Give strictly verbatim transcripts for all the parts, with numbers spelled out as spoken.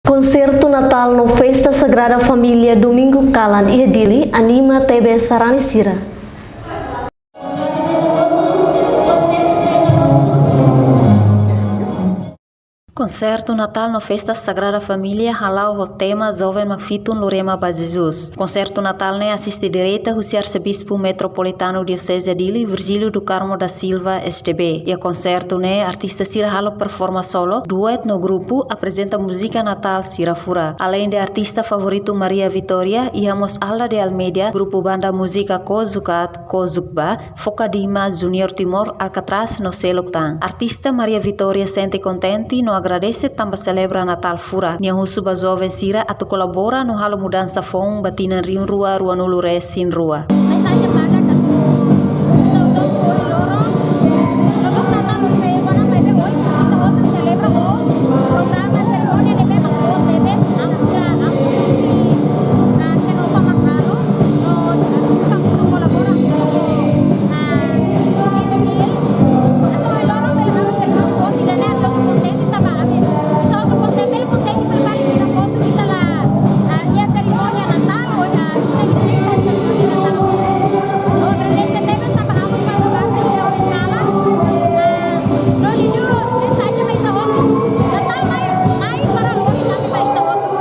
Konsertu Natál no Festa Sagrada Família domingu kalan iha Dili anima tebes sarani sira. Konsertu Natál no Festa Sagrada Família hala'o ho tema Joven Makfitun Lorema ba Jesus. Konsertu Natál ne'e asiste direta husi Arsebispu Metropolitanu Dioseze Dili, Virgílio do Carmo da Silva, S D B. Iha konsertu ne'e artista sira halo performa solo, duet no grupu aprezenta múzika Natál sira furak. Aleinde artista favoritu Maria Vitória, iha mós Alda de Almeida, grupu banda múzika Kozukat, Kozukba, Foka Dima, Junior Timor, Alcatraz no seluk tan. Artista Maria Vitória sente kontente no agradese tanba selebra Natál furak. Nia husu ba joven sira atu kolabora no halo mudansa foun ba tinan rihun rua ruanulu-resin-rua. Mensajen badak atu ita hotu ohin loron, loos Natál horisehik ona, maibé ohin ita hotu selebra ho programa serimónia ne'ebé mak boot tebes, amu sira, amu sira, ah, Senova mak halo, no sira, sira atu kolabora ho, ah, Juventude. Entaun ohin loron bele halo serimónia boot ida-ne'e, ita hotu kontente tanba ami, ita hotu kontente, bele kontente fali ita hotu, ita la, ah, iha serimónia Natál, ohin, ah, ita, ita, ita serimónia Natál. No agradese tebes tanba ha'u faz parte iha ohin kalan. Ah, no liuliu mensajen ba ita hotu. Natál mai, mai para lori tanba ita hotu.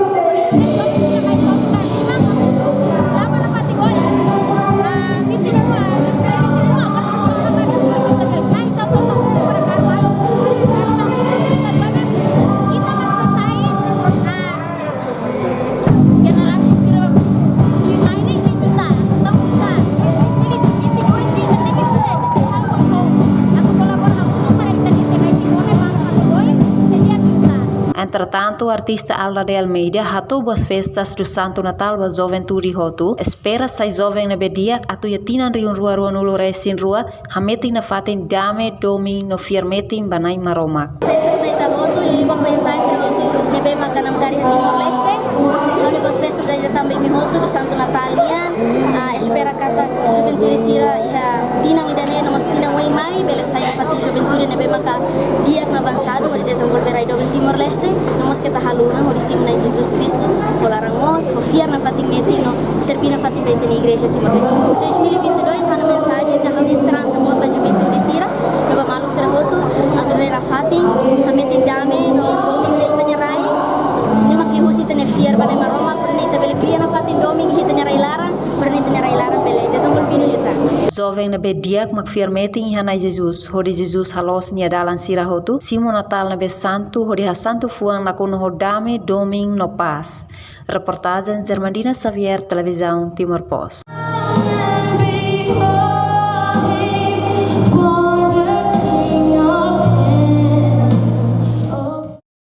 Entretantu, artista Alda de Almeida hato'o boas festas do Santo Natal ba juventude hotu, espera sai joven ne'ebé di'ak atu iha tinan rihun rua ruanulu-resin-rua hametin nafatin dame, domin no fiar metin ba Na'i Maromak. Festas ba ita hotu, liuliu ba foin-sa'e sira hotu ne'ebé maka namkari iha Timor-Leste. Ha'u-nia boas festas ida tan ba imi hotu do Santo Natal nian. Ah, espera katak juventude sira iha tinan ida-ne'e no mós tinan oin mai bele sai nafatin juventude ne'ebé maka di'ak no avansadu hodi dezenvolve rai doben Timor-Leste, no mós keta haluha hodi simu Na'i Jesus Kristu ho laran moos, ho fiar nafatin metin no serví nafatin ba ita-nia igreja Timor-Leste. Dois mil e vinte e dois, ha'u-nia mensajen ka ha'u-nia esperansa boot ba juventude sira no ba maluk sira hotu, atu nune'e nafatin hametin dame no domin iha ita-nia rai. Ne'e mak liuhusi ita-nia fiar ba Na'i Maromak, para nune'e ita bele kria nafatin domin iha ita-nia rai-laran, para nune'e ita-nia rai-laran bele dezenvolvidu liután. Joven ne'ebé di'ak mak fiar metin iha Na'i Jesus, hodi Jesus haloos nia dalan sira hotu, simu Natal ne'ebé santu, hodi hasantu fuan nakonu ho dame, domin no pás. Reportajen Germandina Xavier, Televizaun Timor Post.